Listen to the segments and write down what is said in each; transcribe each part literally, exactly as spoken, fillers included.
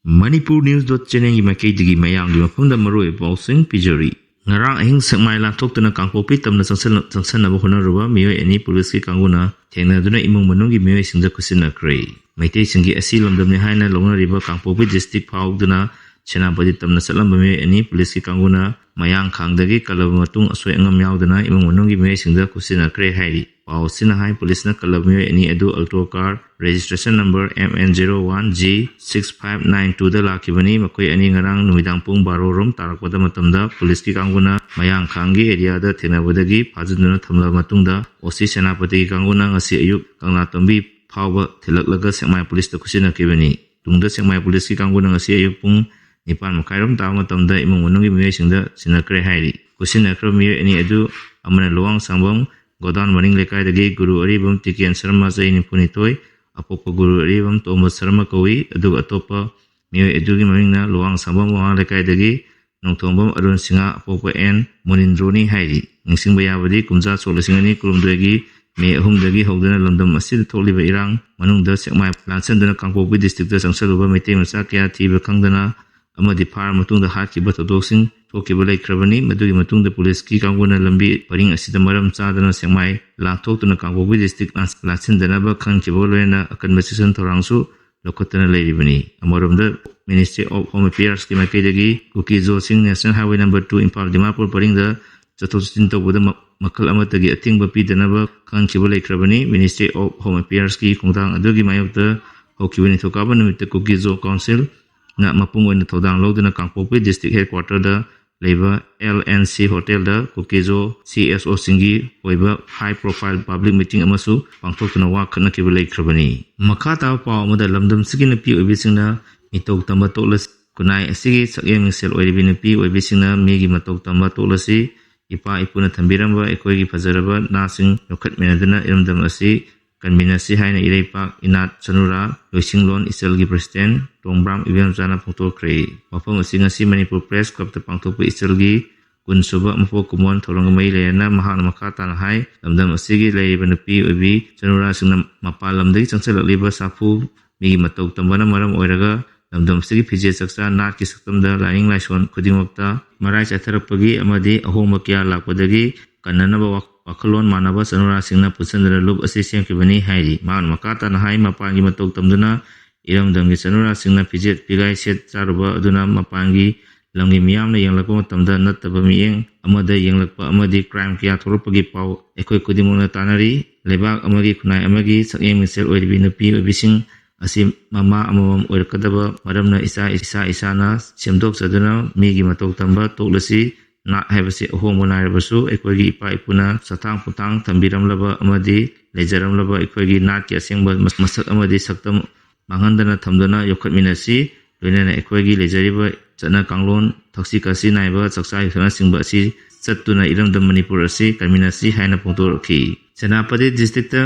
Manipur News dot channelꯒꯤ ꯃꯥꯏꯀꯩꯗꯒꯤ ꯃꯌꯥꯝꯒꯤ ꯃꯐꯝꯗ ꯃꯔꯨꯑꯣꯏꯕ ꯄꯥꯎꯁꯤꯡ ꯄꯤꯖꯔꯤ꯫ ꯉꯔꯥꯡ ꯑꯍꯤꯡ ꯁꯦꯛꯃꯥꯏ ꯂꯥꯟꯊꯣꯛꯇꯨꯅ ꯀꯥꯡꯄꯣꯛꯄꯤ ꯇꯝꯅ ꯆꯪꯁꯤꯟ-, ꯆꯪꯁꯤꯟꯅꯕ ꯍꯣꯠꯅꯔꯨꯕ ꯃꯤꯑꯣꯏ ꯑꯅꯤ ꯄꯨꯂꯤꯁꯀꯤ ꯀꯥꯡꯕꯨꯅ ꯊꯦꯡꯅꯗꯨꯅ ꯏꯃꯨꯡ ꯃꯅꯨꯡꯒꯤ ꯃꯤꯑꯣꯏꯁꯤꯡꯗ ꯈꯨꯠꯁꯤꯟꯅꯈ꯭ꯔꯦ꯫ ꯃꯩꯇꯩꯁꯤꯡꯒꯤ ꯑꯁꯤ ꯂꯝꯗꯝꯅꯤ ꯍꯥꯏꯅ ꯂꯧꯅꯔꯤꯕ ꯀꯥꯡꯄꯣꯛꯄꯤ district ꯐꯥꯎꯗꯨꯅ ꯁꯦꯅꯥꯄꯇꯤ ꯇꯝꯅ ꯆꯠꯂꯝꯕ ꯃꯤꯑꯣꯏ ꯑꯅꯤ ꯄꯨꯂꯤꯁꯀꯤ ꯀꯥꯡꯕꯨꯅ ꯃꯌꯥꯡꯈꯥꯡꯗꯒꯤ ꯀꯜꯂꯕ ꯃꯇꯨꯡ ꯑꯁꯣꯏ ꯑꯉꯥꯝ ꯌꯥꯎꯗꯅ ꯏꯃꯨꯡ ꯃꯅꯨꯡꯒꯤ ꯃꯤꯑꯣꯏꯁꯤꯡꯗ ꯈꯨꯠꯁꯤꯟꯅꯈ꯭ꯔꯦ ꯍꯥꯏꯔꯤ꯫ ꯄꯥꯎ ꯑꯁꯤꯅ ꯍꯥꯏ, ꯄꯨꯂꯤꯁꯅ ꯀꯜꯂꯕ ꯃꯤꯑꯣꯏ ꯑꯅꯤ ꯑꯗꯨ Alto car registration number M N zero one G six five nine two ꯗ ꯂꯥꯛꯈꯤꯕꯅꯤ꯫ ꯃꯈꯣꯏ ꯑꯅꯤ ꯉꯔꯥꯡ ꯅꯨꯃꯤꯗꯥꯡ ꯄꯨꯡ ꯕꯥꯔꯣ ꯔꯣꯝ ꯇꯥꯔꯛꯄꯗ ꯃꯇꯝꯗ ꯄꯨꯂꯤꯁꯀꯤ ꯀꯥꯡꯕꯨꯅ ꯃꯌꯥꯡꯈꯥꯡꯒꯤ areaꯗ ꯊꯦꯡꯅꯕꯗꯒꯤ ꯐꯥꯖꯤꯟꯗꯨꯅ ꯊꯝꯂꯕ ꯃꯇꯨꯡꯗ O C ꯁꯦꯅꯥꯄꯇꯤꯒꯤ ꯀꯥꯡꯕꯨꯅ ꯉꯁꯤ ꯑꯌꯨꯛ ꯀꯪꯂꯥꯇꯣꯝꯕꯤ ꯐꯥꯎꯕ ꯊꯤꯜꯂꯛꯂꯒ ꯁꯦꯛꯃꯥꯏ ꯄꯨꯂꯤꯁꯇ ꯈꯨꯠꯁꯤꯟꯅꯈꯤꯕꯅꯤ꯫ ꯇꯨꯡꯗ ꯁꯦꯛꯃꯥꯏ ꯄꯨꯂꯤꯁꯀꯤ ꯀꯥꯡꯕꯨꯅ ꯉꯁꯤ ꯑꯌꯨꯛ ꯄꯨꯡ ꯅꯤꯄꯥꯟ ꯃꯈꯥꯏꯔꯣꯝ ꯇꯥꯕ ꯃꯇꯝꯗ ꯏꯃꯨꯡ ꯃꯅꯨꯡꯒꯤ ꯃꯤꯑꯣꯏꯁꯤꯡꯗ ꯁꯤꯟꯅꯈ꯭ꯔꯦ ꯍꯥꯏꯔꯤ꯫ ꯈꯨꯠꯁꯤꯟꯅꯈ꯭ꯔꯕ ꯃꯤꯑꯣꯏ ꯑꯅꯤ ꯑꯗꯨ ꯑꯃꯅ ꯂꯨꯋꯥꯡꯁꯥꯡꯕꯝ ꯒꯣꯗꯥꯎꯟ ꯃꯅꯤꯡ ꯂꯩꯀꯥꯏꯗꯒꯤ ꯒꯨꯔꯨ ꯑꯔꯤꯕꯝ ꯇꯤꯀꯦꯟ ꯁꯔꯃ, ꯆꯍꯤ ꯅꯤꯐꯨꯅꯤꯊꯣꯏ, ꯑꯄꯣꯛꯄ ꯒꯨꯔꯨ ꯑꯔꯤꯕꯝ ꯇꯣꯝꯕ ꯁꯔꯃ ꯀꯧꯏ, ꯑꯗꯨꯒ ꯑꯇꯣꯞꯄ ꯃꯤꯑꯣꯏ ꯑꯗꯨꯒꯤ ꯃꯃꯤꯡꯅ ꯂꯨꯋꯥꯡꯁꯥꯡꯕꯝ ꯋꯥꯉꯥꯡ ꯂꯩꯀꯥꯏꯗꯒꯤ ꯅꯣꯡꯊꯣꯡꯕꯝ ꯑꯔꯨꯟ ꯁꯤꯡꯍ, ꯑꯄꯣꯛꯄ ꯑꯦꯟ ꯃꯨꯅꯤꯟꯗ꯭ꯔꯣꯅꯤ ꯍꯥꯏꯔꯤ꯫ ꯅꯤꯡꯁꯤꯡꯕ ꯌꯥꯕꯗꯤ, ꯀꯨꯝꯖꯥ ꯁꯣꯛ ꯂꯤꯁꯤꯡ ꯑꯅꯤ ꯀꯨꯟꯍꯨꯝꯗꯣꯏꯒꯤ ꯃꯦ ꯑꯍꯨꯝꯗꯒꯤ ꯍꯧꯗꯨꯅ ꯂꯝꯗꯝ ꯑꯁꯤꯗ ꯊꯣꯛꯂꯤꯕ ꯏꯔꯥꯡ ꯃꯅꯨꯡꯗ ꯁꯦꯛꯃꯥꯏ ꯂꯥꯟꯁꯤꯟꯗꯨꯅ ꯀꯥꯡꯄꯣꯛꯄꯤ districtꯇ ꯆꯪꯁꯤꯜꯂꯨꯕ ꯃꯩꯇꯩ ꯃꯆꯥ ꯀꯌꯥ ꯊꯤꯕ ꯈꯪꯗꯅ ꯑꯃꯗꯤ ꯐꯥꯔ ꯃꯇꯨꯡꯗ ꯍꯥꯠꯈꯤꯕ ꯊꯧꯗꯣꯛꯁꯤꯡ ꯊꯣꯛꯈꯤꯕ ꯂꯩꯈ꯭ꯔꯕꯅꯤ꯫ ꯃꯗꯨꯒꯤ ꯃꯇꯨꯡꯗ ꯄꯨꯂꯤꯁꯀꯤ ꯀꯥꯡꯕꯨꯅ ꯂꯝꯕꯤ ꯄꯔꯤꯡ ꯑꯁꯤꯗ ꯃꯔꯝ ꯆꯥꯗꯅ ꯁꯦꯛꯃꯥꯏ ꯂꯥꯟꯊꯣꯛꯇꯨꯅ ꯀꯥꯡꯄꯣꯛꯄꯤ district ꯂꯥꯟ-, ꯂꯥꯟꯁꯤꯟꯗꯅꯕ ꯈꯪꯈꯤꯕꯒ ꯂꯣꯏꯅꯅ ꯑꯀꯟꯕ ꯆꯦꯛꯁꯤꯟ ꯊꯧꯔꯥꯡꯁꯨ ꯂꯧꯈꯠꯇꯨꯅ ꯂꯩꯔꯤꯕꯅꯤ꯫ ꯑꯃꯔꯣꯝꯗ, Ministry of Home Affairsꯀꯤ ꯃꯥꯏꯀꯩꯗꯒꯤ ꯀꯨꯀꯤ-ꯖꯣ ꯆꯤꯡ National Highway number two Imphal Dimapur ꯄꯔꯤꯡꯗ ꯆꯠꯊꯣꯛ ꯆꯠꯁꯤꯟ ꯇꯧꯕꯗ ꯃ-, ꯃꯈꯜ ꯑꯃꯠꯇꯒꯤ ꯑꯊꯤꯡꯕ ꯄꯤꯗꯅꯕ ꯈꯪꯍꯟꯈꯤꯕ ꯂꯩꯈ꯭ꯔꯕꯅꯤ꯫ Ministry of Home Affairsꯀꯤ ꯈꯣꯡꯊꯥꯡ ꯑꯗꯨꯒꯤ ꯃꯥꯌꯣꯛꯇ ꯍꯧꯈꯤꯕ ꯅꯤꯡꯊꯧꯀꯥꯕ ꯅꯨꯃꯤꯠꯇ ꯀꯨꯀꯤ-ꯖꯣ Councilꯅ ꯃꯄꯨꯡ ꯑꯣꯏꯅ ꯊꯧꯗꯥꯡ ꯂꯧꯗꯨꯅ ꯀꯥꯡꯄꯣꯛꯄꯤ district headquarterꯗ ꯂꯩꯕ L and C Hotelꯗ ꯀꯨꯀꯤ-ꯖꯣ C S Oꯁꯤꯡꯒꯤ ꯑꯣꯏꯕ high profile public meeting ꯑꯃꯁꯨ ꯄꯥꯡꯊꯣꯛꯇꯨꯅ ꯋꯥ ꯈꯠꯅꯈꯤꯕ ꯂꯩꯈ꯭ꯔꯕꯅꯤ꯫ ꯃꯈꯥ ꯇꯥꯕ ꯄꯥꯎ ꯑꯃꯗ, ꯂꯝꯗꯝꯁꯤꯒꯤ ꯅꯨꯄꯤ ꯑꯣꯏꯕꯤꯁꯤꯡꯅ ꯃꯤꯇꯧ ꯇꯝꯕ ꯇꯣꯛꯂꯁꯤ꯫ ꯈꯨꯟꯅꯥꯏ ꯑꯁꯤꯒꯤ ꯁꯛꯍꯦꯟ ꯃꯤꯡꯁꯦꯜ ꯑꯣꯏꯔꯤꯕꯤ ꯅꯨꯄꯤ ꯑꯣꯏꯕꯤꯁꯤꯡꯅ ꯃꯤꯒꯤ ꯃꯇꯧ ꯇꯝꯕ ꯇꯣꯛꯂꯁꯤ꯫ ꯏꯄꯥ ꯏꯄꯨꯅ ꯊꯝꯕꯤꯔꯝꯕ ꯑꯩꯈꯣꯏꯒꯤ ꯐꯖꯔꯕ ꯅꯥꯠꯁꯤꯡ ꯌꯣꯛꯈꯠꯃꯤꯟꯅꯗꯨꯅ ꯏꯔꯝꯗꯝ ꯑꯁꯤ ꯀꯟꯃꯤꯟꯅꯁꯤ ꯍꯥꯏꯅ ꯏꯔꯩꯄꯥꯛ ꯏꯅꯥꯠ ꯆꯅꯨꯔꯥ ꯂꯣꯏꯁꯤꯡꯂꯣꯟ ꯏꯆꯜꯒꯤ president ꯇꯣꯡꯕ꯭ꯔꯥꯝ ꯏꯕꯦꯝꯆꯥꯅ ꯐꯣꯡꯗꯣꯛꯈ꯭ꯔꯦ꯫ ꯋꯥꯐꯝ ꯑꯁꯤ ꯉꯁꯤ ꯃꯅꯤꯄꯨꯔ Press Clubꯇ ꯄꯥꯡꯊꯣꯛꯄ ꯏꯆꯜꯒꯤ ꯀꯨꯟꯁꯨꯕ ꯃꯄꯣꯛ ꯀꯨꯝꯑꯣꯟ ꯊꯧꯔꯝꯒ ꯃꯔꯤ ꯂꯩꯅꯅ ꯃꯍꯥꯛꯅ ꯃꯈꯥ ꯇꯥꯅ ꯍꯥꯏ, ꯂꯝꯗꯝ ꯑꯁꯤꯒꯤ ꯂꯩꯔꯤꯕ ꯅꯨꯄꯤ ꯑꯣꯏꯕꯤ ꯆꯅꯨꯔꯥꯁꯤꯡꯅ ꯃꯄꯥꯟ ꯂꯝꯗꯒꯤ ꯆꯪꯁꯤꯜꯂꯛꯂꯤꯕ ꯁꯥꯐꯨ ꯃꯤꯒꯤ ꯃꯇꯧ ꯇꯝꯕꯅ ꯃꯔꯝ ꯑꯣꯏꯔꯒ ꯂꯝꯗꯝ ꯑꯁꯤꯒꯤ ꯐꯤꯖꯦꯠ ꯆꯛꯆꯥ ꯅꯥꯠꯀꯤ ꯁꯛꯇꯝꯗ ꯂꯥꯏꯅꯤꯡ ꯂꯥꯏꯁꯣꯟ ꯈꯨꯗꯤꯡꯃꯛꯇ ꯃꯔꯥꯏ ꯆꯥꯏꯊꯔꯛꯄꯒꯤ ꯑꯃꯗꯤ ꯑꯍꯣꯡꯕ ꯀꯌꯥ ꯂꯥꯛꯄꯗꯒꯤ ꯀꯟꯅꯅꯕ ꯋꯥ-, ꯋꯥꯈꯜꯂꯣꯟ ꯃꯥꯟꯅꯕ ꯆꯅꯨꯔꯥꯁꯤꯡꯅ ꯄꯨꯟꯁꯤꯟꯗꯨꯅ ꯂꯨꯞ ꯑꯁꯤ ꯁꯦꯝꯈꯤꯕꯅꯤ ꯍꯥꯏꯔꯤ꯫ ꯃꯍꯥꯛꯅ ꯃꯈꯥ ꯇꯥꯅ ꯍꯥꯏ, ꯃꯄꯥꯟꯒꯤ ꯃꯇꯧ ꯇꯝꯗꯨꯅ ꯏꯔꯝꯗꯝꯒꯤ ꯆꯅꯨꯔꯥꯁꯤꯡꯅ ꯐꯤꯖꯦꯠ ꯐꯤꯒꯥꯏ ꯁꯦꯠ ꯆꯥꯔꯨꯕ ꯑꯗꯨꯅ ꯃꯄꯥꯟꯒꯤ ꯂꯝꯒꯤ ꯃꯤꯌꯥꯝꯅ ꯌꯦꯡꯂꯛꯄ ꯃꯇꯝꯗ ꯅꯠꯇꯕ ꯃꯤꯠꯌꯦꯡ ꯑꯃꯗ ꯌꯦꯡꯂꯛꯄ ꯑꯃꯗꯤ ꯀ꯭ꯔꯥꯏꯝ ꯀꯌꯥ ꯊꯣꯛꯂꯛꯄꯒꯤ ꯄꯥꯎ ꯑꯩꯈꯣꯏ ꯈꯨꯗꯤꯡꯃꯛꯅ ꯇꯥꯅꯔꯤ꯫ ꯂꯩꯕꯥꯛ ꯑꯃꯒꯤ ꯈꯨꯟꯅꯥꯏ ꯑꯃꯒꯤ ꯁꯛꯌꯦꯡ ꯃꯤꯡꯁꯦꯜ ꯑꯣꯏꯔꯤꯕꯤ ꯅꯨꯄꯤ ꯑꯣꯏꯕꯤꯁꯤꯡ ꯑꯁꯤ ꯃꯃꯥ ꯑꯃꯃꯝ ꯑꯣꯏꯔꯛꯀꯗꯕ ꯃꯔꯝꯅ ꯏꯁꯥ, ꯏꯁꯥ ꯏꯁꯥꯅ ꯁꯦꯝꯗꯣꯛꯆꯗꯨꯅ ꯃꯤꯒꯤ ꯃꯇꯧ ꯇꯝꯕ ꯇꯣꯛꯂꯁꯤ꯫ ꯅꯥꯠ ꯍꯥꯏꯕꯁꯤ ꯑꯍꯣꯡꯕ ꯅꯥꯏꯔꯕꯁꯨ ꯑꯩꯈꯣꯏꯒꯤ ꯏꯄꯥ ꯏꯄꯨꯅ ꯁꯊꯥꯡ ꯄꯨꯊꯥꯡ ꯊꯝꯕꯤꯔꯝꯂꯕ ꯑꯃꯗꯤ ꯂꯩꯖꯔꯝꯂꯕ ꯑꯩꯈꯣꯏꯒꯤ ꯅꯥꯠꯀꯤ ꯑꯁꯦꯡꯕ ꯃꯁ-, ꯃꯁꯛ ꯑꯃꯗꯤ ꯁꯛꯇꯝ ꯃꯥꯡꯍꯟꯗꯅ ꯊꯝꯗꯨꯅ ꯌꯣꯛꯈꯠꯃꯤꯟꯅꯁꯤ꯫ ꯂꯣꯏꯅꯅ ꯑꯩꯈꯣꯏꯒꯤ ꯂꯩꯖꯔꯤꯕ ꯆꯠꯅ ꯀꯥꯡꯂꯣꯟ, ꯊꯛꯁꯤ ꯈꯥꯁꯤ ꯅꯥꯏꯕ ꯆꯥꯛꯆꯥ ꯌꯨꯊꯛꯅꯆꯤꯡꯕ ꯑꯁꯤ ꯆꯠꯇꯨꯅ ꯏꯔꯝꯗꯝ ꯃꯅꯤꯄꯨꯔ ꯑꯁꯤ ꯀꯟꯃꯤꯟꯅꯁꯤ ꯍꯥꯏꯅ ꯐꯣꯡꯗꯣꯔꯛꯈꯤ꯫ ꯁꯦꯅꯥꯄꯇꯤ ꯗꯤꯁꯇ꯭ꯔꯤꯛꯇ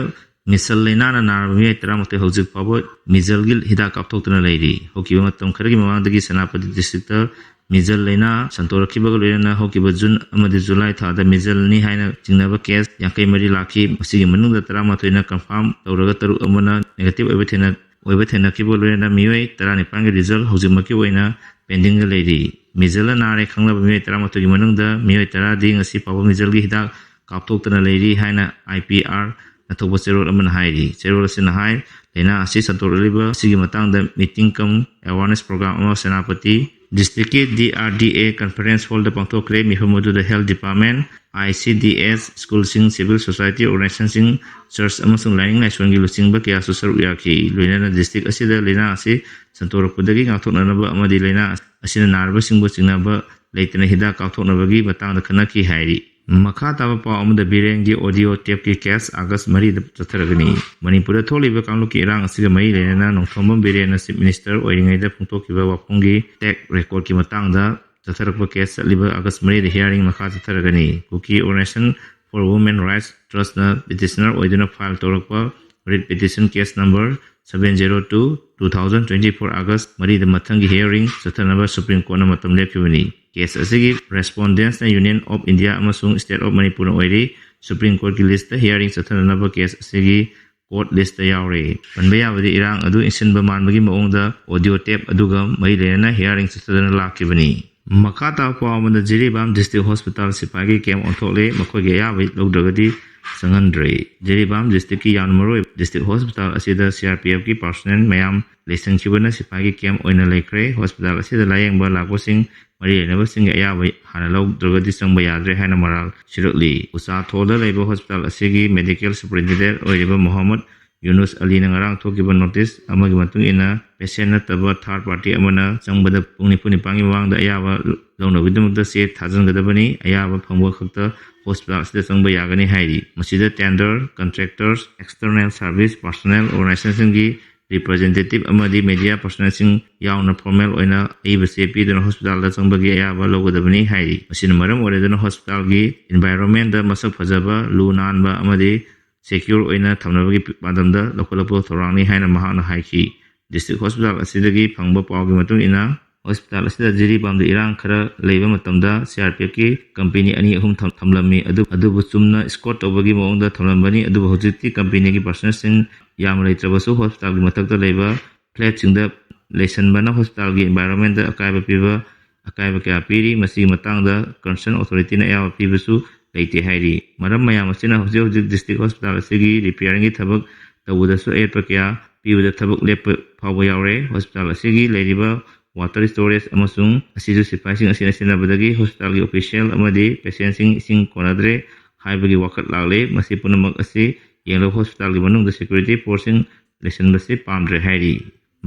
ꯃꯤꯁꯜ ꯂꯥꯏꯅꯥꯅ ꯅꯥꯔꯕ ꯃꯤꯑꯣꯏ ꯇꯔꯥꯃꯥꯊꯣꯏ ꯍꯧꯖꯤꯛ ꯐꯥꯎꯕ ꯃꯤꯖꯜꯒꯤ ꯍꯤꯗꯥꯛ ꯀꯥꯞꯊꯣꯛꯇꯨꯅ ꯂꯩꯔꯤ꯫ ꯍꯧꯈꯤꯕ ꯃꯇꯝ ꯈꯔꯒꯤ ꯃꯃꯥꯡꯗꯒꯤ ꯁꯦꯅꯥꯄꯇꯤ ꯗꯤꯁꯇ꯭ꯔꯤꯛꯇ ꯃꯤꯖꯜ ꯂꯥꯏꯅꯥ ꯁꯟꯗꯣꯔꯛꯈꯤꯕꯒ ꯂꯣꯏꯅꯅ ꯍꯧꯈꯤꯕ ꯖꯨꯟ ꯑꯃꯗꯤ ꯖꯨꯂꯥꯏ ꯊꯥꯗ ꯃꯤꯖꯜꯅꯤ ꯍꯥꯏꯅ ꯆꯤꯡꯅꯕ ꯀꯦꯁ ꯌꯥꯡꯈꯩ ꯃꯔꯤ ꯂꯥꯛꯈꯤ꯫ ꯃꯁꯤꯒꯤ ꯃꯅꯨꯡꯗ ꯇꯔꯥꯃꯥꯊꯣꯏꯅ ꯀꯟꯐꯥꯔꯝ ꯇꯧꯔꯒ ꯇꯔꯨꯛ ꯑꯃꯅ ꯅꯦꯒꯦꯇꯤꯚ ꯑꯣꯏꯕ ꯊꯦꯡꯅ-, ꯑꯣꯏꯕ ꯊꯦꯡꯅꯈꯤꯕ ꯂꯣꯏꯅꯅ ꯃꯤꯑꯣꯏ ꯇꯔꯥꯅꯤꯄꯥꯟꯒꯤ ꯔꯤꯖꯜ ꯍꯧꯖꯤꯛꯃꯛꯀꯤ ꯑꯣꯏꯅ ꯄꯦꯟꯗꯤꯡꯗ ꯂꯩꯔꯤ꯫ ꯃꯤꯖꯜꯅ ꯅꯥꯔꯦ ꯈꯪꯂꯕ ꯃꯤꯑꯣꯏ ꯇꯔꯥꯃꯥꯊꯣꯏꯒꯤ ꯃꯅꯨꯡꯗ ꯃꯤꯑꯣꯏ ꯇꯔꯥꯗꯤ ꯉꯁꯤ ꯐꯥꯎꯕ ꯃꯤꯖꯜꯒꯤ ꯍꯤꯗꯥꯛ ꯀꯥꯞꯊꯣꯛꯇꯅ ꯂꯩꯔꯤ ꯍꯥꯏꯅ ꯑꯥꯏ ꯄꯤ ꯑꯥꯔ ꯅ ꯊꯣꯛꯄ ꯆꯦꯔꯣꯜ ꯑꯃꯅ ꯍꯥꯏꯔꯤ꯫ ꯆꯦꯔꯣꯜ ꯑꯁꯤꯅ ꯍꯥꯏ, ꯂꯥꯏꯅꯥ ꯑꯁꯤ ꯁꯟꯗꯣꯔꯛꯂꯤꯕ ꯑꯁꯤꯒꯤ ꯃꯇꯥꯡꯗ meeting cum awareness program ꯑꯃ ꯁꯦꯅꯥꯄꯇꯤ ꯗꯤꯁꯇ꯭ꯔꯤꯛꯀꯤ ꯗꯤ ꯑꯥꯔ ꯗꯤ ꯑꯦ conference hall ꯗ ꯄꯥꯡꯊꯣꯛꯈ꯭ꯔꯦ꯫ ꯃꯤꯐꯝ ꯑꯗꯨꯗ health department, I C D S, ꯁ꯭ꯀꯨꯜꯁꯤꯡ, civil society organization ꯁꯤꯡ, church ꯑꯃꯁꯨꯡ ꯂꯥꯏꯅꯤꯡ ꯂꯥꯏꯁꯣꯟꯒꯤ ꯂꯨꯆꯤꯡꯕ ꯀꯌꯥꯁꯨ ꯁꯔꯨꯛ ꯌꯥꯈꯤ꯫ ꯂꯣꯏꯅꯅ ꯗꯤꯁꯇ꯭ꯔꯤꯛ ꯑꯁꯤꯗ ꯂꯥꯏꯅꯥ ꯑꯁꯤ ꯁꯟꯗꯣꯔꯛꯄꯗꯒꯤ ꯉꯥꯛꯊꯣꯛꯅꯅꯕ ꯑꯃꯗꯤ ꯂꯥꯏꯅꯥ ꯑꯁꯤꯅ ꯅꯥꯔꯕꯁꯤꯡꯕꯨ ꯆꯤꯡꯅꯕ ꯂꯩꯇꯅ ꯍꯤꯗꯥꯛ ꯀꯥꯞꯊꯣꯛꯅꯕꯒꯤ ꯃꯇꯥꯡꯗ ꯈꯟꯅꯈꯤ ꯍꯥꯏꯔꯤ꯫ ꯃꯈꯥ ꯇꯥꯕ ꯄꯥꯎ ꯑꯃꯗ ꯕꯤꯔꯦꯟꯒꯤ audio tape ꯀꯤ case August ꯃꯔꯤꯗ ꯆꯠꯊꯔꯒꯅꯤ꯫ ꯃꯅꯤꯄꯨꯔꯗ ꯊꯣꯛꯂꯤꯕ ꯀꯥꯡꯂꯨꯞꯀꯤ ꯏꯔꯥꯡ ꯑꯁꯤꯒ ꯃꯔꯤ ꯂꯩꯅꯅ ꯅꯣꯡꯊꯣꯝꯕꯝ ꯕꯤꯔꯦꯟꯅ Chief Minister ꯑꯣꯏꯔꯤꯉꯩꯗ ꯐꯣꯡꯗꯣꯛꯈꯤꯕ ꯋꯥꯐꯝꯒꯤ tape record ꯀꯤ ꯃꯇꯥꯡꯗ ꯆꯠꯊꯔꯛꯄ case ꯆꯠꯂꯤꯕ August ꯃꯔꯤꯗ hearing ꯃꯈꯥ ꯆꯠꯊꯔꯒꯅꯤ꯫ Kuki Organization for Women Rights Trust ꯅ petitioner ꯑꯣꯏꯗꯨꯅ file ꯇꯧꯔꯛꯄ writ petition case number seven zero two two thousand twenty-four August ꯃꯔꯤꯗ ꯃꯊꯪꯒꯤ hearing ꯆꯠꯊꯅꯕ Supreme Court ꯅ ꯃꯇꯝ ꯂꯦꯞꯈꯤꯕꯅꯤ꯫ Case ꯑꯁꯤꯒꯤ respondents ꯅ Union of India ꯑꯃꯁꯨꯡ State of Manipur ꯅ ꯑꯣꯏꯔꯤ꯫ Supreme Court ꯀꯤ list ꯇ hearing ꯆꯠꯊꯅꯅꯕ case ꯑꯁꯤꯒꯤ ꯀꯣꯔꯠ ꯂꯤꯁꯇ ꯌꯥꯎꯔꯦ꯫ ꯄꯟꯕ ꯌꯥꯕꯗꯤ, ꯏꯔꯥꯡ ꯑꯗꯨ ꯏꯟꯁꯤꯟꯕ ꯃꯥꯟꯕꯒꯤ ꯃꯑꯣꯡꯗ ꯑꯣꯗꯤꯑꯣ ꯇꯦꯞ ꯑꯗꯨꯒ ꯃꯔꯤ ꯂꯩꯅꯅ ꯍꯤꯌꯥꯔꯤꯡ ꯆꯠꯊꯗꯨꯅ ꯂꯥꯛꯈꯤꯕꯅꯤ꯫ ꯃꯈꯥ ꯇꯥꯕ ꯄꯥꯎ ꯑꯃꯗ, ꯖꯤꯔꯤꯕꯥꯝ ꯗꯤꯁꯇ꯭ꯔꯤꯛ ꯍꯣꯁꯄꯤꯇꯥꯜ ꯁꯤꯐꯥꯏꯒꯤ ꯀꯦꯝ ꯑꯣꯟꯊꯣꯛꯂꯦ, ꯃꯈꯣꯏꯒꯤ ꯑꯌꯥꯕ ꯂꯧꯗ꯭ꯔꯒꯗꯤ ꯆꯪꯍꯟꯗ꯭ꯔꯦ꯫ ꯖꯤꯔꯤꯕꯥꯝ ꯗꯤꯁꯇ꯭ꯔꯤꯛꯀꯤ ꯌꯥꯝꯅ ꯃꯔꯨꯑꯣꯏꯕ ꯗꯤꯁꯇ꯭ꯔꯤꯛ ꯍꯣꯁꯄꯤꯇꯥꯜ ꯑꯁꯤꯗ ꯁꯤ ꯑꯥꯔ ꯄꯤ ꯑꯦꯐꯀꯤ ꯄꯥꯔꯁꯣꯅꯦꯜ ꯃꯌꯥꯝ ꯂꯩꯁꯟꯈꯤꯕꯅ ꯁꯤꯐꯥꯏꯒꯤ ꯀꯦꯝ ꯑꯣꯏꯅ ꯂꯩꯈ꯭ꯔꯦ꯫ ꯍꯣꯁꯄꯤꯇꯥꯜ ꯑꯁꯤꯗ ꯂꯥꯌꯦꯡꯕ ꯂꯥꯛꯄꯁꯤꯡ ꯃꯔꯤ ꯂꯩꯅꯕꯁꯤꯡꯒꯤ ꯑꯌꯥꯕ ꯍꯥꯟꯅ ꯂꯧꯗ꯭ꯔꯒꯗꯤ ꯆꯪꯕ ꯌꯥꯗ꯭ꯔꯦ ꯍꯥꯏꯅ ꯃꯔꯥꯜ ꯁꯤꯔꯛꯂꯤ꯫ ꯎꯆꯥꯊꯣꯜꯗ ꯂꯩꯕ ꯍꯣꯁꯄꯤꯇꯥꯜ ꯑꯁꯤꯒꯤ ꯃꯦꯗꯤꯀꯦꯜ ꯁꯨꯄꯔꯤꯟꯇꯦꯟꯗꯦꯟꯠ ꯑꯣꯏꯔꯤꯕ ꯃꯣꯍꯝꯃꯗ ꯌꯨꯅꯨꯁ ꯑꯂꯤꯅ ꯉꯔꯥꯡ ꯊꯣꯛꯈꯤꯕ ꯅꯣꯇꯤꯁ ꯑꯃꯒꯤ ꯃꯇꯨꯡ ꯏꯟꯅ, ꯄꯦꯁꯦꯟ ꯅꯠꯇꯕ ꯊꯥꯔꯗ ꯄꯥꯔꯇꯤ ꯑꯃꯅ ꯆꯪꯕꯗ ꯄꯨꯡ ꯅꯤꯐꯨ ꯅꯤꯄꯥꯟꯒꯤ ꯃꯃꯥꯡꯗ ꯑꯌꯥꯕ ꯂꯧꯅꯕꯒꯤꯗꯃꯛꯇ ꯆꯦ ꯊꯥꯖꯤꯟꯒꯗꯕꯅꯤ꯫ ꯑꯌꯥꯕ ꯐꯪꯕ ꯈꯛꯇ ꯍꯣꯁꯄꯤꯇꯥꯜ ꯑꯁꯤꯗ ꯆꯪꯕ ꯌꯥꯒꯅꯤ ꯍꯥꯏꯔꯤ꯫ ꯃꯁꯤꯗ tender, contractors, external service personnel ꯑꯣꯔꯒꯅꯥꯏꯖꯦꯁꯟꯁꯤꯡꯒꯤ ꯔꯤꯄ꯭ꯔꯖꯦꯟꯇꯦꯇꯤꯚ ꯑꯃꯗꯤ ꯃꯦꯗꯤꯌꯥ ꯄꯥꯔꯁꯣꯅꯦꯜꯁꯤꯡ ꯌꯥꯎꯅ ꯐꯣꯔꯃꯦꯜ ꯑꯣꯏꯅ ꯑꯏꯕ ꯆꯦ ꯄꯤꯗꯨꯅ ꯍꯣꯁꯄꯤꯇꯥꯜꯗ ꯆꯪꯕꯒꯤ ꯑꯌꯥꯕ ꯂꯧꯒꯗꯕꯅꯤ ꯍꯥꯏꯔꯤ꯫ ꯃꯁꯤꯅ ꯃꯔꯝ ꯑꯣꯏꯔꯗꯨꯅ ꯍꯣꯁꯄꯤꯇꯥꯜꯒꯤ ꯏꯟꯚꯥꯏꯔꯣꯟꯃꯦꯟꯗ ꯃꯁꯛ ꯐꯖꯕ, ꯂꯨ ꯅꯥꯟꯕ ꯑꯃꯗꯤ ꯁꯦꯀ꯭ꯌꯨꯔ ꯑꯣꯏꯅ ꯊꯝꯅꯕꯒꯤ ꯄꯥꯟꯗꯝꯗ ꯂꯧꯈꯠꯂꯛꯄ ꯊꯧꯔꯥꯡꯅꯤ ꯍꯥꯏꯅ ꯃꯍꯥꯛꯅ ꯍꯥꯏꯈꯤ꯫ ꯗꯤꯁꯇ꯭ꯔꯤꯛ ꯍꯣꯁꯄꯤꯇꯥꯜ ꯑꯁꯤꯗꯒꯤ ꯐꯪꯕ ꯄꯥꯎꯒꯤ ꯃꯇꯨꯡ ꯏꯟꯅ, ꯍꯣꯁꯄꯤꯇꯥꯜ ꯑꯁꯤꯗ ꯖꯤꯔꯤꯕꯥꯝꯗ ꯏꯔꯥꯡ ꯈꯔ ꯂꯩꯕ ꯃꯇꯝꯗ ꯁꯤ ꯑꯥꯔ ꯄꯤ ꯑꯦꯐꯀꯤ ꯀꯝꯄꯦꯅꯤ ꯑꯅꯤ ꯑꯍꯨꯝ ꯊꯝ-, ꯊꯝꯂꯝꯃꯤ꯫ ꯑꯗꯨ-, ꯑꯗꯨꯕꯨ ꯆꯨꯝꯅ ꯏꯁꯀꯣꯔꯠ ꯇꯧꯕꯒꯤ ꯃꯑꯣꯡꯗ ꯊꯝꯂꯝꯕꯅꯤ꯫ ꯑꯗꯨꯕꯨ ꯍꯧꯖꯤꯛꯇꯤ ꯀꯝꯄꯦꯅꯤꯒꯤ ꯄꯥꯔꯁꯣꯅꯦꯜꯁꯤꯡ ꯌꯥꯝꯅ ꯂꯩꯇ꯭ꯔꯕꯁꯨ, ꯍꯣꯁꯄꯤꯇꯥꯜꯒꯤ ꯃꯊꯛꯇ ꯂꯩꯕ ꯐ꯭ꯂꯦꯠꯁꯤꯡꯗ ꯂꯩꯁꯟꯕꯅ ꯍꯣꯁꯄꯤꯇꯥꯜꯒꯤ ꯏꯟꯚꯥꯏꯔꯣꯟꯃꯦꯟꯗ ꯑꯀꯥꯏꯕ ꯄꯤꯕ, ꯑꯀꯥꯏꯕ ꯀꯌꯥ ꯄꯤꯔꯤ꯫ ꯃꯁꯤꯒꯤ ꯃꯇꯥꯡꯗ ꯀꯟꯁꯔꯟ ꯑꯣꯊꯣꯔꯤꯇꯤꯅ ꯑꯌꯥꯕ ꯄꯤꯕꯁꯨ ꯂꯩꯇꯦ ꯍꯥꯏꯔꯤ꯫ ꯃꯔꯝ ꯃꯌꯥꯝ ꯑꯁꯤꯅ ꯍꯧꯖꯤꯛ ꯍꯧꯖꯤꯛ ꯗꯤꯁꯇ꯭ꯔꯤꯛ ꯍꯣꯁꯄꯤꯇꯥꯜ ꯑꯁꯤꯒꯤ ꯔꯤꯄꯤꯌꯥꯔꯤꯡꯒꯤ ꯊꯕꯛ ꯇꯧꯕꯗꯁꯨ ꯑꯌꯦꯠꯄ ꯀꯌꯥ ꯄꯤꯕꯗ ꯊꯕꯛ ꯂꯦꯞꯄ ꯐꯥꯎꯕ ꯌꯥꯎꯔꯦ꯫ ꯍꯣꯁꯄꯤꯇꯥꯜ ꯑꯁꯤꯒꯤ ꯂꯩꯔꯤꯕ ꯋꯥꯇꯔ ꯁ꯭ꯇꯣꯔꯦꯖ ꯑꯃꯁꯨꯡ ꯑꯁꯤꯁꯨ ꯁꯤꯐꯥꯏꯁꯤꯡ ꯑꯁꯤꯅ ꯁꯤꯖꯤꯟꯅꯕꯗꯒꯤ ꯍꯣꯁꯄꯤꯇꯥꯜꯒꯤ ꯑꯣꯐꯤꯁꯤꯌꯦꯜ ꯑꯃꯗꯤ ꯄꯦꯁꯦꯟꯁꯤꯡ ꯏꯁꯤꯡ ꯀꯣꯟꯅꯗ꯭ꯔꯦ ꯍꯥꯏꯕꯒꯤ ꯋꯥꯀꯠ ꯂꯥꯛꯂꯦ꯫ ꯃꯁꯤ ꯄꯨꯝꯅꯃꯛ ꯑꯁꯤ ꯌꯦꯡꯂꯒ ꯍꯣꯁꯄꯤꯇꯥꯜꯒꯤ ꯃꯅꯨꯡꯗ ꯁꯦꯀ꯭ꯌꯨꯔꯤꯇꯤ ꯐꯣꯔꯁꯁꯤꯡ ꯂꯩꯁꯤꯟꯕꯁꯤ ꯄꯥꯝꯗ꯭ꯔꯦ ꯍꯥꯏꯔꯤ꯫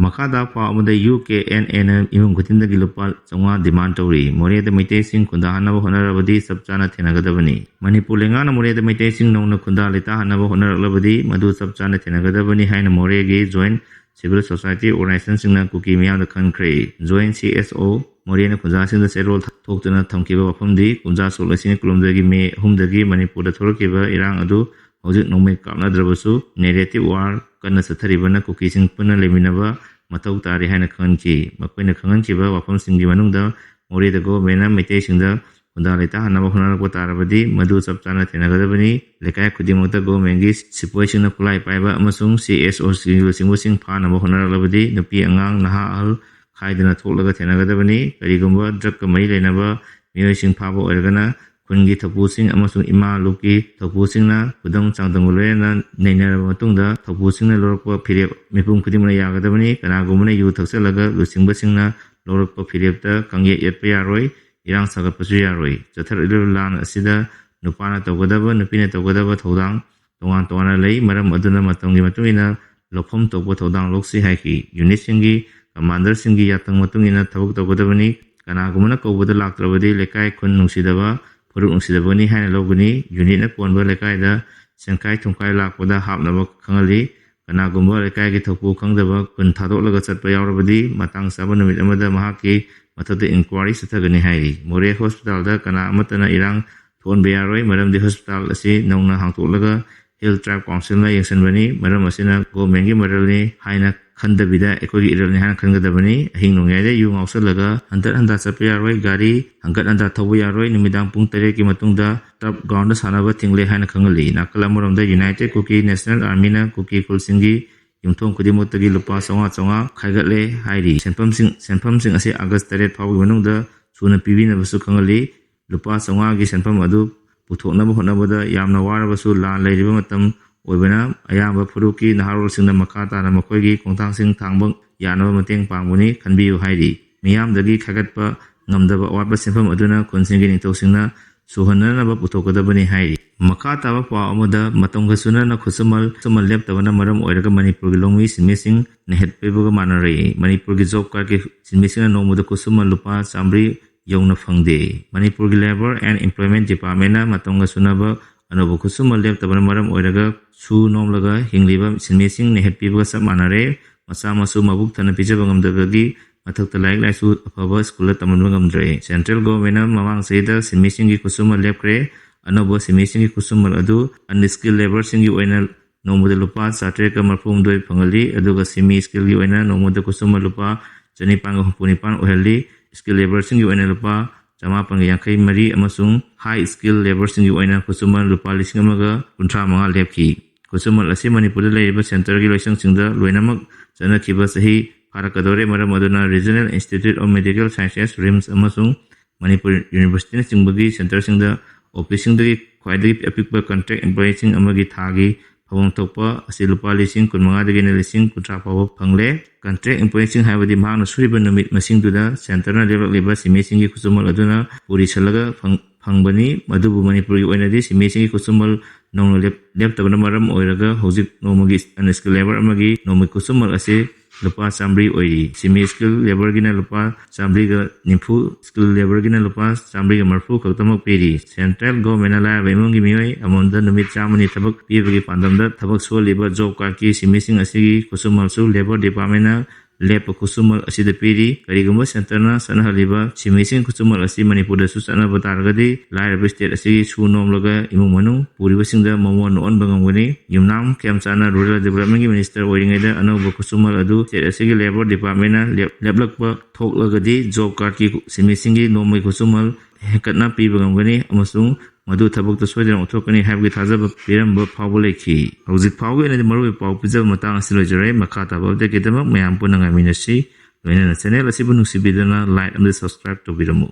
ꯃꯈꯥꯗ ꯄꯥꯎ ꯑꯃꯗ, ꯌꯨ ꯀꯦ ꯑꯦꯟ ꯑꯦꯅ ꯏꯃꯨꯡ ꯈꯨꯗꯤꯡꯗꯒꯤ ꯂꯨꯄꯥ ꯆꯥꯝꯃꯉꯥ ꯗꯤꯃꯥꯟ ꯇꯧꯔꯤ꯫ ꯃꯣꯔꯦꯗ ꯃꯩꯇꯩꯁꯤꯡ ꯈꯨꯟꯗꯥꯍꯟꯅꯕ ꯍꯣꯠꯅꯔꯕꯗꯤ ꯆꯞ ꯆꯥꯅ ꯊꯦꯡꯅꯒꯗꯕꯅꯤ꯫ ꯃꯅꯤꯄꯨꯔ ꯂꯩꯉꯥꯛꯅ ꯃꯣꯔꯦꯗ ꯃꯩꯇꯩꯁꯤꯡ ꯅꯧꯅ ꯈꯨꯟꯗꯥ ꯂꯩꯇꯥꯍꯟꯅꯕ ꯍꯣꯠꯅꯔꯛꯂꯕꯗꯤ ꯃꯗꯨ ꯆꯞ ꯆꯥꯅ ꯊꯦꯡꯅꯒꯗꯕꯅꯤ ꯍꯥꯏꯅ ꯃꯣꯔꯦꯒꯤ ꯖꯣꯏꯟ ꯁꯤꯚꯤꯜ ꯁꯣꯁꯥꯏꯇꯤ ꯑꯣꯔꯒꯅꯥꯏꯖꯦꯁꯟꯁꯤꯡꯅ ꯀꯨꯀꯤ ꯃꯤꯌꯥꯝꯗ ꯈꯪꯈ꯭ꯔꯦ꯫ ꯖꯣꯏꯟ ꯁꯤ ꯑꯦꯁ ꯑꯣ ꯃꯣꯔꯦꯅ ꯈꯨꯟꯖꯥꯁꯤꯡꯗ ꯆꯦꯔꯣꯜ ꯊ-, ꯊꯣꯛꯇꯨꯅ ꯊꯝꯈꯤꯕ ꯋꯥꯐꯝꯗꯤ ꯀꯨꯝꯖꯥ ꯁꯣꯛ ꯂꯤꯁꯤꯡ ꯀꯨꯟꯍꯨꯝꯗꯣꯏꯒꯤ ꯃꯦ ꯑꯍꯨꯝꯗꯒꯤ ꯃꯅꯤꯄꯨꯔꯗ ꯊꯣꯛꯂꯛꯈꯤꯕ ꯏꯔꯥꯡ ꯑꯗꯨ ꯍꯧꯖꯤꯛ ꯅꯣꯡꯃꯩ ꯀꯥꯞꯅꯗ꯭ꯔꯕꯁꯨ ꯅꯦꯔꯦꯇꯤꯚ ꯋꯥꯔ ꯀꯟꯅ ꯆꯠꯊꯔꯤꯕꯅ ꯀꯨꯀꯤꯁꯤꯡ ꯄꯨꯟꯅ ꯂꯩꯃꯤꯟꯅꯕ ꯃꯊꯧ ꯇꯥꯔꯤ ꯍꯥꯏꯅ ꯈꯪꯍꯟꯈꯤ꯫ ꯃꯈꯣꯏꯅ ꯈꯪꯍꯟꯈꯤꯕ ꯋꯥꯐꯝꯁꯤꯡꯒꯤ ꯃꯅꯨꯡꯗ ꯃꯣꯔꯦꯗ ꯒꯣꯚꯔꯟꯃꯦꯟꯠꯅ ꯃꯩꯇꯩꯁꯤꯡꯗ ꯈꯨꯟꯗꯥ ꯂꯩꯇꯥꯍꯟꯅꯕ ꯍꯣꯠꯅꯔꯛꯄ ꯇꯥꯔꯕꯗꯤ ꯃꯗꯨ ꯆꯞ ꯆꯥꯅ ꯊꯦꯡꯅꯒꯗꯕꯅꯤ꯫ ꯂꯩꯀꯥꯏ ꯈꯨꯗꯤꯡꯃꯛꯇ ꯒꯣꯔꯃꯦꯟꯒꯤ ꯁꯤꯄꯣꯏꯁꯤꯡꯅ ꯈꯨꯠꯂꯥꯏ ꯄꯥꯏꯕ ꯑꯃꯁꯨꯡ ꯁꯤ ꯑꯦꯁ ꯑꯣꯁꯤꯡ ꯂꯨꯆꯤꯡꯕꯁꯤꯡ ꯐꯥꯅꯕ ꯍꯣꯠꯅꯔꯛꯂꯕꯗꯤ ꯅꯨꯄꯤ ꯑꯉꯥꯡ ꯅꯍꯥ ꯑꯍꯜ ꯈꯥꯏꯗꯅ ꯊꯣꯛꯂꯒ ꯊꯦꯡꯅꯒꯗꯕꯅꯤ꯫ ꯀꯔꯤꯒꯨꯝꯕ ꯗ꯭ꯔꯒꯀ ꯃꯔꯤ ꯂꯩꯅꯕ ꯃꯤꯑꯣꯏꯁꯤꯡ ꯐꯥꯕ ꯑꯣꯏꯔꯒꯅ ꯈꯨꯟꯒꯤ ꯊꯧꯄꯨꯁꯤꯡ ꯑꯃꯁꯨꯡ ꯏꯃꯥ ꯂꯨꯞꯀꯤ ꯊꯧꯄꯨꯁꯤꯡꯅ ꯈꯨꯗꯝ ꯆꯥꯡꯗꯝꯒ ꯂꯣꯏꯅꯅ ꯅꯩꯅꯔꯕ ꯃꯇꯨꯡꯗ ꯊꯧꯄꯨꯁꯤꯡꯅ ꯂꯧꯔꯛꯄ ꯐꯤꯔꯦꯞ ꯃꯤꯄꯨꯝ ꯈꯨꯗꯤꯡꯃꯛꯅ ꯌꯥꯒꯗꯕꯅꯤ꯫ ꯀꯅꯥꯒꯨꯝꯕꯅ ꯌꯨ ꯊꯛꯆꯜꯂꯒ ꯂꯨꯆꯤꯡꯕꯁꯤꯡꯅ ꯂꯧꯔꯛꯄ ꯐꯤꯔꯦꯞꯇ ꯀꯥꯡꯌꯦꯠ ꯌꯦꯠꯄ ꯌꯥꯔꯣꯏ, ꯏꯔꯥꯡ ꯁꯥꯒꯠꯄꯁꯨ ꯌꯥꯔꯣꯏ꯫ ꯆꯠꯊꯔꯛꯂꯤꯕ ꯂꯥꯟ ꯑꯁꯤꯗ ꯅꯨꯄꯥꯅ ꯇꯧꯒꯗꯕ, ꯅꯨꯄꯤꯅ ꯇꯧꯒꯗꯕ ꯊꯧꯗꯥꯡ ꯇꯣꯉꯥꯟ ꯇꯣꯉꯥꯟꯅ ꯂꯩ꯫ ꯃꯔꯝ ꯑꯗꯨꯅ ꯃꯇꯝꯒꯤ ꯃꯇꯨꯡ ꯏꯟꯅ ꯂꯧꯐꯝ ꯊꯣꯛꯄ ꯊꯧꯗꯥꯡ ꯂꯧꯁꯤ ꯍꯥꯏꯈꯤ꯫ ꯌꯨꯅꯤꯠꯁꯤꯡꯒꯤ ꯀꯃꯥꯟꯗꯔꯁꯤꯡꯒꯤ ꯌꯥꯊꯪ ꯃꯇꯨꯡ ꯏꯟꯅ ꯊꯕꯛ ꯇꯧꯒꯗꯕꯅꯤ꯫ ꯀꯅꯥꯒꯨꯝꯕꯅ ꯀꯧꯕꯗ ꯂꯥꯛꯇ꯭ꯔꯕꯗꯤ ꯂꯩꯀꯥꯏ ꯈꯨꯟ ꯅꯨꯡꯁꯤꯗꯕ, ꯐꯨꯔꯨꯞ ꯅꯨꯡꯁꯤꯗꯕꯅꯤ ꯍꯥꯏꯅ ꯂꯧꯒꯅꯤ꯫ ꯌꯨꯅꯤꯠꯅ ꯀꯣꯟꯕ ꯂꯩꯀꯥꯏꯗ ꯁꯦꯟꯈꯥꯏ ꯊꯨꯝꯈꯥꯏ ꯂꯥꯛꯄꯗ ꯍꯥꯞꯅꯕ ꯈꯪꯍꯜꯂꯤ꯫ ꯀꯅꯥꯒꯨꯝꯕ ꯂꯩꯀꯥꯏꯒꯤ ꯊꯧꯄꯨ ꯈꯪꯗꯕ ꯈꯨꯟ ꯊꯥꯗꯣꯛꯂꯒ ꯆꯠꯄ ꯌꯥꯎꯔꯕꯗꯤ ꯃꯇꯥꯡ ꯆꯥꯕ ꯅꯨꯃꯤꯠ ꯑꯃꯗ ꯃꯍꯥꯛꯀꯤ ꯃꯊꯛꯇ ꯏꯟꯀ꯭ꯋꯥꯔꯤ ꯆꯠꯊꯒꯅꯤ ꯍꯥꯏꯔꯤ꯫ ꯃꯣꯔꯦ ꯍꯣꯁꯄꯤꯇꯥꯜꯗ ꯀꯅꯥ ꯑꯃꯠꯇꯅ ꯏꯔꯥꯡ ꯊꯣꯛꯍꯟꯕ ꯌꯥꯔꯣꯏ, ꯃꯔꯝꯗꯤ ꯍꯣꯁꯄꯤꯇꯥꯜ ꯑꯁꯤ ꯅꯧꯅ ꯍꯥꯡꯗꯣꯛꯂꯒ ꯍꯤꯜ ꯇ꯭ꯔꯥꯏꯕ ꯀꯥꯎꯟꯁꯤꯜꯅ ꯌꯦꯡꯁꯤꯟꯕꯅꯤ꯫ ꯃꯔꯝ ꯑꯁꯤꯅ ꯒꯣꯔꯃꯦꯟꯒꯤ ꯃꯔꯜꯅꯤ ꯍꯥꯏꯅ ꯈꯟꯗꯕꯤꯗ ꯑꯩꯈꯣꯏꯒꯤ ꯏꯔꯜꯅꯤ ꯍꯥꯏꯅ ꯈꯟꯒꯗꯕꯅꯤ꯫ ꯑꯍꯤꯡ ꯅꯣꯡꯌꯥꯏꯗ ꯌꯨ ꯉꯥꯎꯁꯜꯂꯒ ꯍꯟꯒꯠ ꯍꯟꯗ ꯆꯠꯄ ꯌꯥꯔꯣꯏ, ꯒꯥꯔꯤ ꯍꯟꯒꯠ ꯍꯟꯗ ꯊꯧꯕ ꯌꯥꯔꯣꯏ, ꯅꯨꯃꯤꯗꯥꯡ ꯄꯨꯡ ꯇꯔꯦꯠꯀꯤ ꯃꯇꯨꯡꯗ ꯇꯔꯐ ꯒ꯭ꯔꯥꯎꯟꯗ ꯁꯥꯟꯅꯕ ꯊꯤꯡꯂꯦ ꯍꯥꯏꯅ ꯈꯪꯍꯜꯂꯤ꯫ ꯅꯥꯀꯜ ꯑꯃꯔꯣꯝꯗ ꯌꯨꯅꯥꯏꯇꯦꯗ ꯀꯨꯀꯤ ꯅꯦꯁꯅꯦꯜ ꯑꯥꯔꯃꯤꯅ ꯀꯨꯀꯤ ꯈꯨꯜꯁꯤꯡꯒꯤ ꯌꯨꯝꯊꯣꯡ ꯈꯨꯗꯤꯡꯃꯛꯇꯒꯤ ꯂꯨꯄꯥ ꯆꯥꯝꯃꯉꯥ ꯆꯥꯝꯃꯉꯥ ꯈꯥꯏꯒꯠꯂꯦ ꯍꯥꯏꯔꯤ꯫ ꯁꯦꯟꯐꯝꯁꯤꯡ, ꯁꯦꯟꯐꯝꯁꯤꯡ ꯑꯁꯤ ꯑꯥꯒꯁ ꯇꯔꯦꯠ ꯐꯥꯎꯕꯒꯤ ꯃꯅꯨꯡꯗ ꯁꯨꯅ ꯄꯤꯕꯤꯅꯕꯁꯨ ꯈꯪꯍꯜꯂꯤ꯫ ꯂꯨꯄꯥ ꯆꯥꯝꯃꯉꯥꯒꯤ ꯁꯦꯟꯐꯝ ꯑꯗꯨ ꯄꯨꯊꯣꯛꯅꯕ ꯍꯣꯠꯅꯕꯗ ꯌꯥꯝꯅ ꯋꯥꯔꯕꯁꯨ ꯂꯥꯟ ꯂꯩꯔꯤꯕ ꯃꯇꯝ ꯑꯣꯏꯕꯅ ꯑꯌꯥꯝꯕ ꯐꯨꯔꯨꯞꯀꯤ ꯅꯍꯥꯔꯣꯜꯁꯤꯡꯅ ꯃꯈꯥ ꯇꯥꯅ ꯃꯈꯣꯏꯒꯤ ꯈꯣꯡꯊꯥꯡꯁꯤꯡ ꯊꯥꯡꯕ ꯌꯥꯅꯕ ꯃꯇꯦꯡ ꯄꯥꯡꯕꯅꯤ ꯈꯟꯕꯤꯌꯨ ꯍꯥꯏꯔꯤ꯫ ꯃꯤꯌꯥꯝꯗꯒꯤ ꯈꯥꯏꯒꯠꯄ ꯉꯝꯗꯕ ꯑꯋꯥꯠꯄ ꯁꯦꯟꯐꯝ ꯑꯗꯨꯅ ꯈꯨꯟꯁꯤꯡꯒꯤ ꯅꯤꯡꯊꯧꯁꯤꯡꯅ ꯁꯨꯍꯟꯅꯅꯕ ꯄꯨꯊꯣꯛꯀꯗꯕꯅꯤ ꯍꯥꯏꯔꯤ꯫ ꯃꯈꯥ ꯇꯥꯕ ꯄꯥꯎ ꯑꯃꯗ ꯃꯇꯝꯒ ꯆꯨꯅꯅ ꯈꯨꯠꯁꯨꯃꯜ, ꯈꯨꯠꯁꯨꯃꯜ ꯂꯦꯞꯇꯕꯅ ꯃꯔꯝ ꯑꯣꯏꯔꯒ ꯃꯅꯤꯄꯨꯔꯒꯤ ꯂꯧꯃꯤ ꯁꯤꯟꯃꯤꯁꯤꯡ ꯅꯦꯍꯠ ꯄꯤꯕꯒ ꯃꯥꯟꯅꯔꯛꯏ꯫ ꯃꯅꯤꯄꯨꯔꯒꯤ ꯖꯣꯕ ꯀꯥꯔꯗꯀꯤ ꯁꯤꯟꯃꯤꯁꯤꯡꯅ ꯅꯣꯡꯃꯗ ꯈꯨꯠꯁꯨꯃꯜ ꯂꯨꯄꯥ ꯆꯥꯃꯔꯤ ꯌꯧꯅ ꯐꯪꯗꯦ꯫ ꯃꯅꯤꯄꯨꯔꯒꯤ Labour and Employment Departmentꯅ ꯃꯇꯝꯒ ꯆꯨꯅꯕ ꯑꯅꯧꯕ ꯈꯨꯠꯁꯨꯃꯜ ꯂꯦꯞꯇꯕꯅ ꯃꯔꯝ ꯑꯣꯏꯔꯒ ꯁꯨ ꯅꯣꯝꯂꯒ ꯍꯤꯡꯂꯤꯕ ꯁꯤꯟꯃꯤꯁꯤꯡ ꯅꯦꯍꯠ ꯄꯤꯕꯒ ꯆꯞ ꯃꯥꯟꯅꯔꯦ꯫ ꯃꯆꯥ ꯃꯁꯨ ꯃꯕꯨꯛ ꯊꯟꯅ ꯄꯤꯖꯕ ꯉꯝꯗꯕꯒꯤ ꯃꯊꯛꯇ ꯂꯥꯏꯔꯤꯛ ꯂꯥꯏꯁꯨ ꯑꯐꯕ ꯁ꯭ꯀꯨꯜꯗ ꯇꯝꯍꯟꯕ ꯉꯝꯗ꯭ꯔꯦ꯫ ꯁꯦꯟꯇ꯭ꯔꯦꯜ ꯒꯣꯚꯔꯟꯃꯦꯟꯠꯅ ꯃꯃꯥꯡ ꯆꯍꯤꯗ ꯁꯤꯟꯃꯤꯁꯤꯡꯒꯤ ꯈꯨꯠꯁꯨꯃꯜ ꯂꯦꯞꯈ꯭ꯔꯦ꯫ ꯑꯅꯧꯕ ꯁꯤꯟꯃꯤꯁꯤꯡꯒꯤ ꯈꯨꯠꯁꯨꯃꯜ ꯑꯗꯨ ꯑꯟꯁ꯭ꯀꯤꯜ ꯂꯦꯕꯔꯁꯤꯡꯒꯤ ꯑꯣꯏꯅ ꯅꯣꯡꯃꯗ ꯂꯨꯄꯥ ꯆꯥꯇ꯭ꯔꯦꯠꯀ ꯃꯔꯐꯨ ꯍꯨꯝꯗꯣꯏ ꯐꯪꯍꯜꯂꯤ, ꯑꯗꯨꯒ ꯁꯤꯃꯤ ꯁ꯭ꯀꯤꯜꯒꯤ ꯑꯣꯏꯅ ꯅꯣꯡꯃꯗ ꯈꯨꯠꯁꯨꯃꯜ ꯂꯨꯄꯥ ꯆꯅꯤꯄꯥꯟꯒ ꯍꯨꯝꯐꯨ ꯅꯤꯄꯥꯟ ꯑꯣꯏꯍꯜꯂꯤ꯫ ꯁ꯭ꯀꯤꯜ ꯂꯦꯕꯔꯁꯤꯡꯒꯤ ꯑꯣꯏꯅ ꯂꯨꯄꯥ ꯆꯃꯥꯄꯟꯒ ꯌꯥꯡꯈꯩ ꯃꯔꯤ ꯑꯃꯁꯨꯡ high skill labourꯁꯤꯡꯒꯤ ꯑꯣꯏꯅ ꯈꯨꯠꯁꯨꯃꯟ ꯂꯨꯄꯥ ꯂꯤꯁꯤꯡ ꯑꯃꯒ ꯀꯨꯟꯊ꯭ꯔꯥ ꯃꯉꯥ ꯂꯦꯞꯈꯤ꯫ ꯈꯨꯠꯁꯨꯃꯟ ꯑꯁꯤ ꯃꯅꯤꯄꯨꯔꯗ ꯂꯩꯔꯤꯕ centreꯒꯤ ꯂꯣꯏꯁꯪꯁꯤꯡꯗ ꯂꯣꯏꯅꯃꯛ ꯆꯠꯅꯈꯤꯕ ꯆꯍꯤ ꯐꯥꯔꯛꯀꯗꯧꯔꯦ꯫ ꯃꯔꯝ ꯑꯗꯨꯅ Regional Institute of Medical Sciences, RIMS, ꯑꯃꯁꯨꯡ ꯃꯅꯤꯄꯨꯔ Universityꯅꯆꯤꯡꯕꯒꯤ centreꯁꯤꯡꯗ officeꯁꯤꯡꯗꯒꯤ ꯈ꯭ꯋꯥꯏꯗꯒꯤ ꯑꯄꯤꯛꯄ contract employeeꯁꯤꯡ ꯑꯃꯒꯤ ꯊꯥꯒꯤ ꯐꯪꯐꯝ ꯊꯣꯛꯄ ꯑꯁꯤ ꯂꯨꯄꯥ ꯂꯤꯁꯤꯡ ꯀꯨꯟꯃꯉꯥꯗꯒꯤꯅ ꯂꯤꯁꯤꯡ ꯀꯨꯟꯊ꯭ꯔꯥ ꯐꯥꯎꯕ ꯐꯪꯂꯦ꯫ Contract employeeꯁꯤꯡ ꯍꯥꯏꯕꯗꯤ ꯃꯍꯥꯛꯅ ꯁꯨꯔꯤꯕ ꯅꯨꯃꯤꯠ ꯃꯁꯤꯡꯗꯨꯗ centreꯅ ꯂꯦꯞꯂꯛꯂꯤꯕ ꯁꯤꯟꯃꯤꯁꯤꯡꯒꯤ ꯈꯨꯠꯁꯨꯃꯜ ꯑꯗꯨꯅ ꯄꯨꯔꯤꯁꯜꯂꯒ ꯐꯪ-, ꯐꯪꯕꯅꯤ꯫ ꯃꯗꯨꯕꯨ ꯃꯅꯤꯄꯨꯔꯒꯤ ꯑꯣꯏꯅꯗꯤ ꯁꯤꯟꯃꯤꯁꯤꯡꯒꯤ ꯈꯨꯠꯁꯨꯃꯜ ꯅꯧꯅ ꯂꯦꯞ-, ꯂꯦꯞꯇꯕꯅ ꯃꯔꯝ ꯑꯣꯏꯔꯒ ꯍꯧꯖꯤꯛ ꯅꯣꯡꯃꯒꯤ unskilled labour ꯑꯃꯒꯤ ꯅꯣꯡꯃꯒꯤ ꯈꯨꯠꯁꯨꯃꯜ ꯑꯁꯤ ꯂꯨꯄꯥ ꯆꯥꯝꯃꯔꯤ ꯑꯣꯏꯔꯤ꯫ Semi skilled labourꯒꯤꯅ ꯂꯨꯄꯥ ꯆꯥꯝꯃꯔꯤꯒ ꯅꯤꯐꯨ, skilled labourꯒꯤꯅ ꯂꯨꯄꯥ ꯆꯥꯝꯃꯔꯤꯒ ꯃꯔꯤꯐꯨ ꯈꯛꯇꯃꯛ ꯄꯤꯔꯤ꯫ Central Governmentꯅ ꯂꯥꯏꯔꯕ ꯏꯃꯨꯡꯒꯤ ꯃꯤꯑꯣꯏ ꯑꯃꯃꯝꯗ ꯅꯨꯃꯤꯠ ꯆꯥꯝꯃꯅꯤ ꯊꯕꯛ ꯄꯤꯕꯒꯤ ꯄꯥꯟꯗꯝꯗ ꯊꯕꯛ ꯁꯨꯍꯜꯂꯤꯕ job cardꯀꯤ ꯁꯤꯟꯃꯤꯁꯤꯡ ꯑꯁꯤꯒꯤ ꯈꯨꯠꯁꯨꯃꯜꯁꯨ Labour Departmentꯅ ꯂꯦꯞꯄ ꯈꯨꯠꯁꯨꯃꯜ ꯑꯁꯤꯗ ꯄꯤꯔꯤ꯫ ꯀꯔꯤꯒꯨꯝꯕ centreꯅ ꯆꯠꯅꯍꯜꯂꯤꯕ ꯁꯤꯟꯃꯤꯁꯤꯡ ꯈꯨꯠꯁꯨꯃꯜ ꯑꯁꯤ ꯃꯅꯤꯄꯨꯔꯗꯁꯨ ꯆꯠꯅꯕ ꯇꯥꯔꯒꯗꯤ ꯂꯥꯏꯔꯕ state ꯑꯁꯤꯒꯤ ꯁꯨ ꯅꯣꯝꯂꯒ ꯏꯃꯨꯡ ꯃꯅꯨꯡ ꯄꯨꯔꯤꯕꯁꯤꯡꯗ ꯃꯃꯣꯟ ꯑꯣꯟꯕ ꯉꯝꯒꯅꯤ꯫ ꯌꯨꯝꯅꯥꯝ ꯈꯦꯝꯆꯥꯅ Rural Developmentꯀꯤ Minister ꯑꯣꯏꯔꯤꯉꯩꯗ ꯑꯅꯧꯕ ꯈꯨꯠꯁꯨꯃꯜ ꯑꯗꯨ state ꯑꯁꯤꯒꯤ Labour Departmentꯅ ꯂꯦꯞ-, ꯂꯦꯞꯂꯛꯄ ꯊꯣꯛꯂꯒꯗꯤ job cardꯀꯤ ꯁꯤꯟꯃꯤꯁꯤꯡꯒꯤ ꯅꯣꯡꯃꯒꯤ ꯈꯨꯠꯁꯨꯃꯜ ꯍꯦꯟꯒꯠꯅ ꯄꯤꯕ ꯉꯝꯒꯅꯤ ꯑꯃꯁꯨꯡ ꯃꯗꯨ ꯊꯕꯛꯇ ꯁꯣꯏꯗꯅ ꯑꯣꯟꯊꯣꯛꯀꯅꯤ ꯍꯥꯏꯕꯒꯤ ꯊꯥꯖꯕ ꯄꯤꯔꯝꯕ ꯐꯥꯎꯕ ꯂꯩꯈꯤ꯫ ꯍꯧꯖꯤꯛ ꯐꯥꯎꯒꯤ ꯑꯣꯏꯅꯗꯤ ꯃꯔꯨꯑꯣꯏꯕ ꯄꯥꯎ ꯄꯤꯖꯕ ꯃꯇꯥꯡ ꯑꯁꯤ ꯂꯣꯏꯖꯔꯦ꯫ ꯃꯈꯥ ꯇꯥꯕ updateꯀꯤꯗꯃꯛ ꯃꯌꯥꯝ ꯄꯨꯟꯅ ꯉꯥꯏꯃꯤꯟꯅꯁꯤ꯫ ꯂꯣꯏꯅꯅ channel ꯑꯁꯤꯕꯨ ꯅꯨꯡꯁꯤꯕꯤꯗꯨꯅ like ꯑꯃꯗꯤ subscribe ꯇꯧꯕꯤꯔꯝꯃꯨ꯫